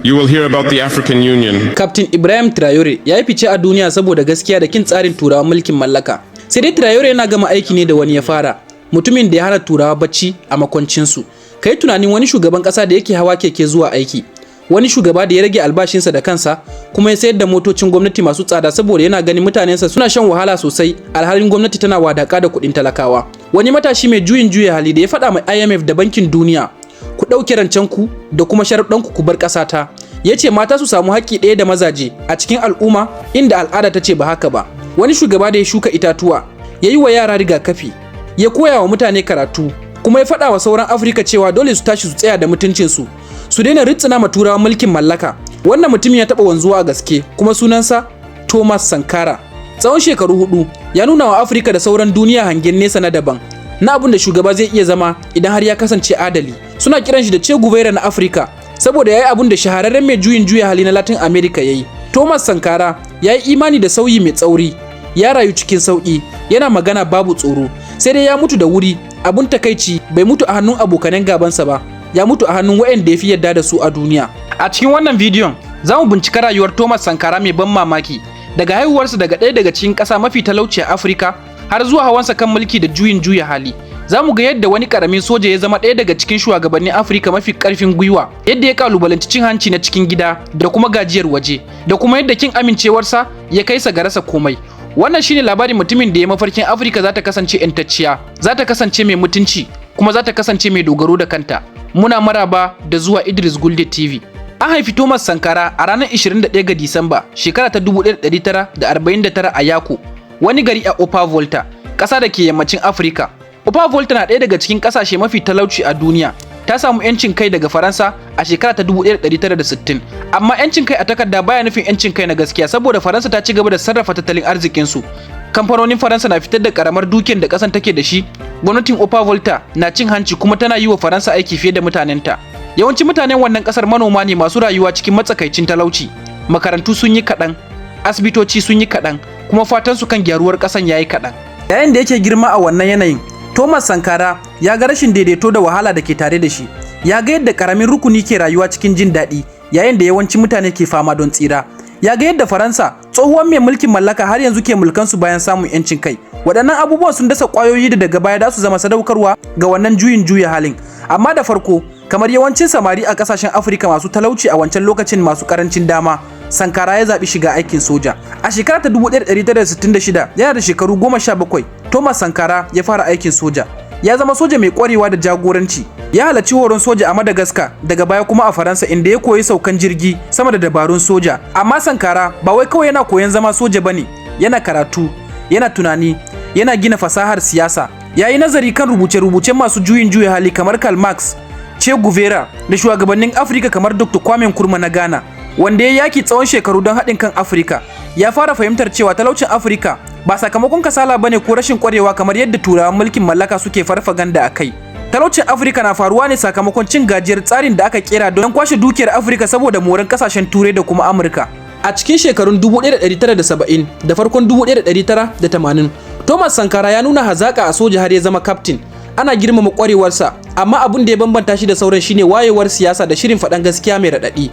You will hear about the African Union. Captain Ibrahim Traore ya yi fice a duniya saboda gaskiya da kin tsarin Turawan mulkin mallaka. Sai dai Traore yana gama aiki ne da wani ya fara, mutumin da ya hana Turawa bacci a makwancinsu. Kai tunanin wani shugaban kasa da yake hawa keke zuwa aiki, wani shugaba da ya rage albashinsa da kansa kuma ya sayar da motocin gwamnati masu tsada saboda yana ganin mutanensa suna shan wahala sosai, alhalin gwamnati tana wadaka da kuɗin talakawa. Wani matashi mai juyin juya hali da ya faɗa ma IMF da Bankin Duniya, "Ku ɗauke rancenku da kuma sharuɗanku, ku bar ƙasata." Ya ce mata su samu haƙƙi ɗaya da mazaje a cikin al'umma, inda al'ada ta ce ba haka ba. Wani shugaba da ya shuka itatuwa, ya yi wa yara rigakafi, ya koya wa mutane karatu, kuma ya faɗa wa sauran Afirka cewa dole su tashi su tsaya da mutuncinsu, su daina ritsina ma Turawan mulkin mallaka. Wannan mutumin ya taɓa wanzuwa a gaske, kuma sunansa Thomas Sankara. Tsawon shekaru 4 ya nuna wa Afirka da sauran duniya hangen nesa na daban na abin da shugaba zai iya zama idan har ya kasance adali. Suna kiran shi da Che Guevara na Afirka saboda ya yi abin da shahararren mai juyin juya hali na Latin America ya yi. Thomas Sankara ya yi imani da sauyi mai tsauri, ya rayu cikin sauƙi, yana magana babu tsoro. Sai dai ya mutu da wuri. Abun takaici, bai mutu a hannun abokanen gabansa ba, ya mutu a hannun waɗanda ya fi yarda da su a duniya. A cikin wannan bidiyon za mu bincika rayuwar Thomas Sankara mai ban mamaki, daga haihuwarsa daga ɗaya daga cikin ƙasa mafi talauci a Afirka har zuwa hawansa kan mulki da juyin juya hali. Za mu ga yadda wani ƙaramin soja ya zama ɗaya daga cikin shugabannin Afirka mafi ƙarfin gwiwa, yadda ya kalubalanci cin hanci na cikin gida da kuma gajiyar waje, da kuma yadda kin amincewarsa ya kai sa ga rasa komai. Wannan shine labarin mutumin da ya mafarkin Afirka za ta kasance 'yantacciya, za ta kasance mai mutunci, kuma za ta kasance mai dogaro da kanta. Muna maraba da zuwa Idris Gulde TV. An haifi Thomas Sankara a ranar 21 ga Disamba, shekara ta 1949 a Yako, wani gari a Upper Volta, ƙasa da ke yammacin Afirka. Upper Volta na ɗaya daga cikin ƙasashe mafi talauci a duniya. Ta samu 'yancin kai daga Faransa a shekara ta 1960, amma 'yancin kai a takarda baya nufin 'yancin kai na gaskiya, saboda Faransa ta ci gaba da sarrafa tattalin arzikinsu. Kamfanonin Faransa na fitar da karamar dukiyar da ƙasan take da shi. Gwamnatin Upper Volta na cin hanci kuma tana yi wa Faransa aiki fiye da mutanenta. Yawancin mutanen wannan ƙasar manoma ne masu rayuwa cikin matsakaicin talauci. Makarantu sun yi kaɗan, asibitoci sun yi kaɗan, kuma fatan su kan gyaruwar ƙasan yayi kaɗan. Yayin da yake girma a wannan yanayin, Thomas Sankara ya ga rashin daidaito da wahala da ke tare da shi. Ya ga yadda karamin rukuni ke rayuwa cikin jin daɗi yayin da yawancin mutane ke fama don tsira. Ya ga yadda Faransa, tsohuwar mai mulkin mallaka, har yanzu ke mulkansu bayan samun 'yancin kai. Waɗannan abubuwan sun dasa ƙwayoyi da daga baya za su zama sadaukarwa ga wannan juyin juya halin. Amma da farko, kamar yawancin samari a ƙasashen Afirka masu talauci a wancan lokacin masu ƙarancin dama, Sankara ya zaɓi shiga aikin soja. A shekara ta 1966, yana da shekaru 17, Thomas Sankara ya fara aikin soja. Ya zama soja mai ƙwarewa da jagoranci. Ya halarci horon soja a Madagascar, daga baya kuma a Faransa, inda ya koyi saukan jirgi sama da dabarun soja. Amma Sankara ba wai kawai yana koyon zama soja bane, yana karatu, yana tunani, yana gina fasahar siyasa. Ya yi nazari kan rubuce-rubucen masu juyin juya hali kamar Karl Marx, Che Guevara da shugabannin Afirka kamar Dr. Kwame Nkrumah na Ghana, wanda ya yaki tsawon shekaru don haɗin kan Afirka. Ya fara fahimtar cewa talaucin Afirka ba sakamakon kasala bane ko rashin kwarewa kamar yadda Turawan mulkin mallaka suke farfaganda a kai. Talaucin Afirka na faruwa ne sakamakon cin gajiyar tsarin da aka kera don kwashe dukiyar Afirka saboda moran kasashen Turai da kuma Amurka. A cikin shekarun 1970 da farkon 1980, Thomas Sankara ya nuna hazaka a soja har ya zama captain. Ana girmama kwarewarsa, amma abin da ya bambanta shi da sauran shine wayewar siyasa da shirin faɗan gaskiya mai raɗaɗi.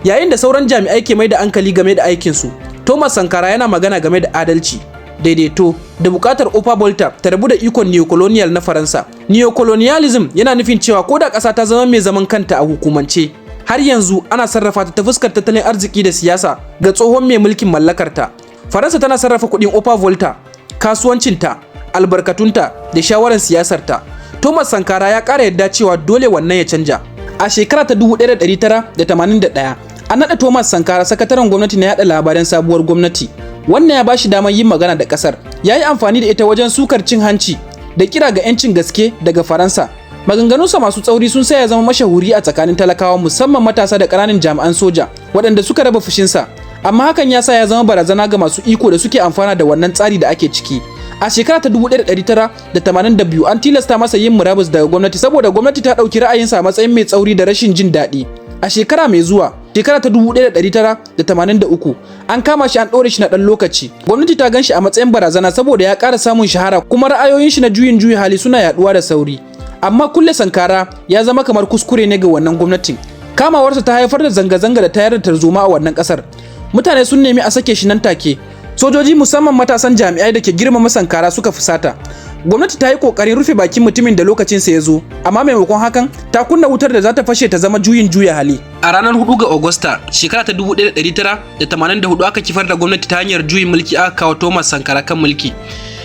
Yayin da sauran jami'ai ke mai da hankali game da aikinsu, Thomas Sankara yana magana game da adalci, daidaito da bukatar Upper Volta ta rabu da ikon neocolonial na Faransa. Neocolonialism yana nufin cewa ko da ƙasa ta zama mai zaman kanta a hukumance, har yanzu ana sarrafa ta ta fuskar tattalin arziki da siyasa ga tsohon mai mulkin mallakarta. Faransa tana sarrafa kuɗin Upper Volta, kasuwancinta, albarkatunta da shawarar siyasarta. Thomas Sankara ya ƙara yadda cewa dole wannan ya canja. A shekara ta 1981, an naɗa Thomas Sankara sakataren gwamnati na yaɗa labaran sabuwar gwamnati. Wannan ya bashi damar yin magana da ƙasar. Ya yi amfani da ita wajen sukar cin hanci da kira ga 'yancin gaske daga Faransa. Maganganunsa masu tsauri sun sa ya zama mashahuri a tsakanin talakawa, musamman matasa da ƙananan jami'an soja waɗanda suka raba fushinsa. Amma hakan ya sa ya zama barazana ga masu iko da suke amfana da wannan tsari da ake ciki. A shekara ta 1982, an tilasta masa yin murabus daga gwamnati saboda gwamnati ta ɗauki ra'ayinsa a matsayin mai tsauri da rashin jin daɗi. A shekara mai zuwa, shekara ta 1983, an kama shi an ɗore shi na ɗan lokaci. Gwamnati ta gan shi a matsayin barazana saboda ya ƙara samun shahara kuma ra'ayoyin shi na juyin juya hali suna yaɗuwa da sauri. Amma kulle Sankara ya zama kamar kuskure ne ga wannan gwamnatin. Kamawarsa ta haifar da zanga-zanga da tayar da tarzoma a wannan kasar. Mutane sun nemi a sake shi nan take. Sojoji, musamman matasan jami'ai da ke girmama Sankara, suka fusata. Gwamnati ta yi kokarin rufe bakin mutumin da lokacinsa ya zo, amma maimakon hakan ta kunna wutar da za ta fashe ta zama juyin juya hali. A ranar 4 ga Agusta shekara ta 1984 aka kifar da gwamnati ta hanyar juyin mulki, aka kawo Thomas Sankara kan mulki.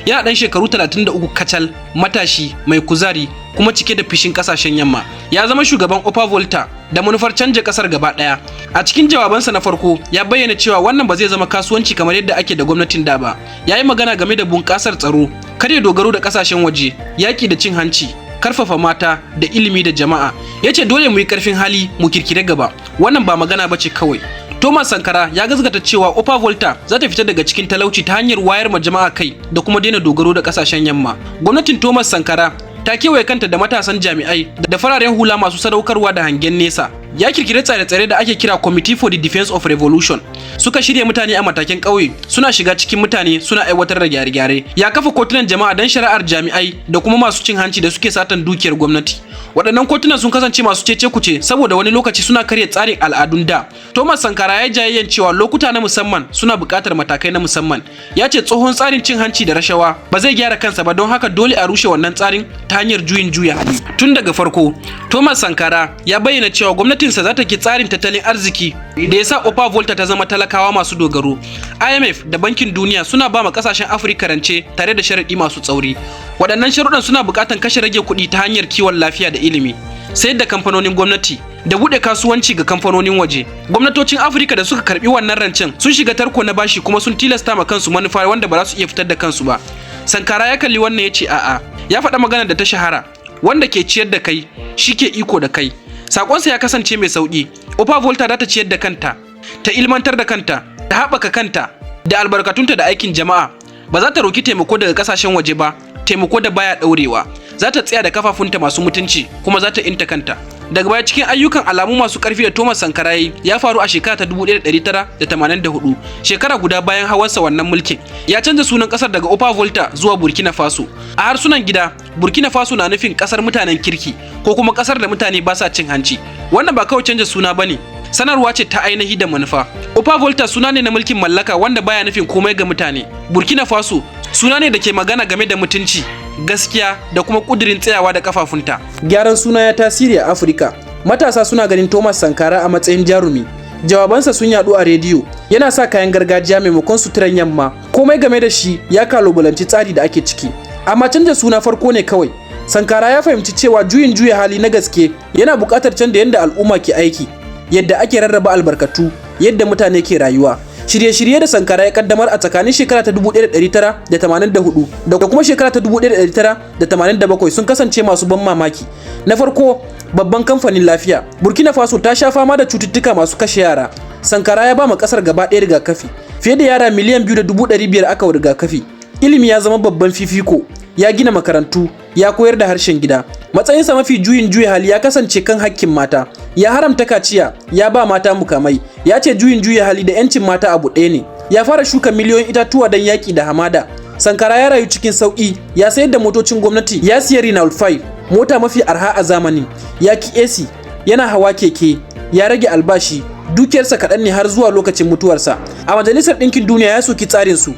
Yana ɗan shekaru 33 kacal, matashi mai kuzari kuma cike da fishin kasashen yamma. Ya zama shugaban Upper Volta da manufar canja kasar gaba ɗaya. A cikin jawabansa na farko ya bayyana cewa wannan ba zai zama kasuwanci kamar yadda ake da gwamnatin da ba. Ya yi magana game da bunƙasar tsaro, karya dogaro da kasashen waje, yaƙi da cin hanci, karfafa mata da ilimi da jama'a. Ya ce, "Dole mu yi karfin hali mu kirkire gaba. Wannan ba magana ba ce kawai." Thomas Sankara ya gazgata cewa Upper Volta za ta fita daga cikin talauci ta hanyar wayar ma jama'a kai da kuma daina dogaro da kasashen yamma. Gwamnatin Thomas Sankara ta kewaye kanta da matasan jami'ai da fararen hula masu sadaukarwa da hangen nesa. Ya kirkiri tsare-tsare da ake kira Committee for the Defense of Revolution. Suka shirya mutane a matakin ƙauye, suna shiga cikin mutane, suna aiwatar da gyare-gyare. Ya kafa kotunan jama'a don shari'ar jami'ai da kuma masu cin hanci da suke satan dukiyar gwamnati. Waɗannan kotunan sun kasance masu cece kuce saboda wani lokaci suna karya tsarin al'adun da. Thomas Sankara ya jayayyan cewa lokuta na musamman suna buƙatar matakai na musamman. Ya ce tsohon tsarin cin hanci da rashawa ba zai gyara kansa ba, don haka dole a rushe wannan tsarin ta hanyar juyin juya hali. Tun daga farko, Thomas Sankara ya bayyana cewa gwamnatinsa za ta ki tsarin tattalin arziki da ya sa Upper Volta ta zama talakawa masu dogaro. IMF da Bankin Duniya suna ba ma kasashen Afirka rance tare da sharaɗi masu tsauri. Waɗannan sharuɗan suna buƙatar kashe rage kuɗi ta hanyar kiwon lafiya da ilimi, sayar da kamfanonin gwamnati da buɗe kasuwanci ga kamfanonin waje. Gwamnatocin Afirka da suka karbi wannan rancen sun shiga tarko na bashi kuma sun tilasta ma kansu manufa wanda ba za su iya fitar da kansu ba. Sankara ya kalli wannan ya ce a'a. Ya faɗa magana da ta shahara: "Wanda ke ciyar da kai shi ke iko da kai." Sakonsa ya kasance mai sauƙi. Upper Volta za ta ciyar da kanta, ta ilmantar da kanta, ta haɓaka kanta da albarkatunta da aikin jama'a. Ba za ta roki taimako daga kasashen waje ba, taimako da baya ɗaurewa. Za ta tsaya da kafafunta masu mutunci kuma za ta inta kanta. Daga baya cikin ayyukan alamu masu ƙarfi da Thomas Sankara ya yi ya faru a shekara ta 1984, shekara guda bayan hawansa wannan mulkin. Ya canza sunan ƙasar daga Upper Volta zuwa Burkina Faso. A harsunan gida, Burkina Faso na nufin ƙasar mutanen kirki ko kuma ƙasar da mutane ba sa cin hanci. Wannan ba kawai canza suna bane, sanarwa ce ta ainihi da manufa. Upper Volta suna ne na mulkin mallaka wanda baya nufin komai ga mutane. Burkina Faso suna ne da ke magana game da mutunci, gaskiya da kuma kudirin tsayawa da kafafunta. Gyaran suna ya tasiri a Afirka. Matasa suna ganin Thomas Sankara a matsayin jarumi. Jawabansa sun yadu a rediyo. Yana sa kayan gargajiya maimakon suturan yamma. Komai game da shi ya kalubalanci tsari da ake ciki. Amma canza suna farko ne kawai. Sankara ya fahimci cewa juyin juya hali na gaske yana buƙatar canza yadda al'umma ke aiki, yadda ake rarraba albarkatu, yadda mutane ke rayuwa. Shirye-shirye da Sankara ya kaddamar a tsakanin shekara ta 1984 da kuma shekara ta 1987 sun kasance masu ban mamaki. Na farko, babban kamfanin lafiya. Burkina Faso ta sha fama da cututtuka masu kashe yara. Sankara ya ba ma kasar gaba ɗaya rigakafi. Fiye da yara 2,500,000 aka wa rigakafi. Ilimi ya zama babban fifiko. Ya gina makarantu, ya koyar da harshen gida. Matsayinsa mafi juyin juya hali ya kasance kan hakkin mata. Ya haramta kaciya, ya ba mata mukamai. Ya ce juyin juya hali da 'yancin mata abu ɗaya ne. Ya fara shuka miliyoyin itatuwa don yaƙi da hamada. Sankara ya rayu cikin sauƙi, ya sayar da motocin gwamnati, ya siya Renault 5, mota mafi arha a zamanin. Ya ki AC, yana hawa keke, ya rage albashi, dukiyarsa kaɗan ne har zuwa lokacin mutuwarsa. A Majalisar Ɗinkin Duniya ya soki tsarin su,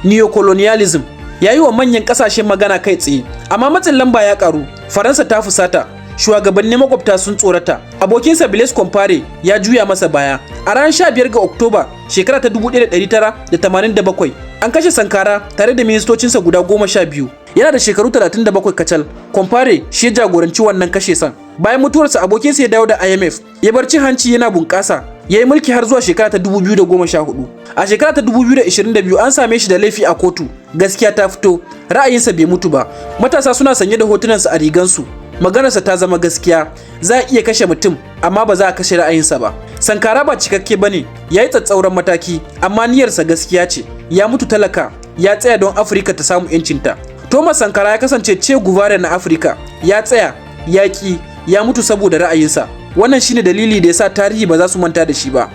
neocolonialism. Ya yi wa manyan ƙasashen magana kai tsaye, amma matsin lamba ya ƙaru. Faransa ta fusata, shugabannin makwabta sun tsorata. Abokinsa Blaise Compaoré ya juya masa baya. A ranar 15 ga Oktoba shekara ta 1987 an kashe Sankara tare da ministocinsa guda 12. Yana da shekaru 37 kacal. Compaoré shi ya jagoranci wannan kashe san. Bayan mutuwarsa, abokinsa ya dawo da IMF, ya bar cin hanci yana bunƙasa, ya yi mulki har zuwa shekara ta 2014. A shekara ta 2022 an same shi da laifi a kotu. Gaskiya ta fito, ra'ayinsa bai mutu ba. Matasa suna sanye da hotunansa a rigansu. Maganarsa ta zama gaskiya: za a iya kashe mutum, amma ba za a kashe ra'ayinsa ba. Sankara ba cikakke bane, ya yi tsatsauran mataki, amma niyyarsa gaskiya ce. Ya mutu talaka, ya tsaya don Afirka ta samu 'yancinta. Thomas Sankara ya kasance Che Guevara na Afirka. Ya tsaya, ya ki, ya mutu saboda ra'ayinsa. Wannan shine dalili da yasa tarihi ba za su manta da shi ba.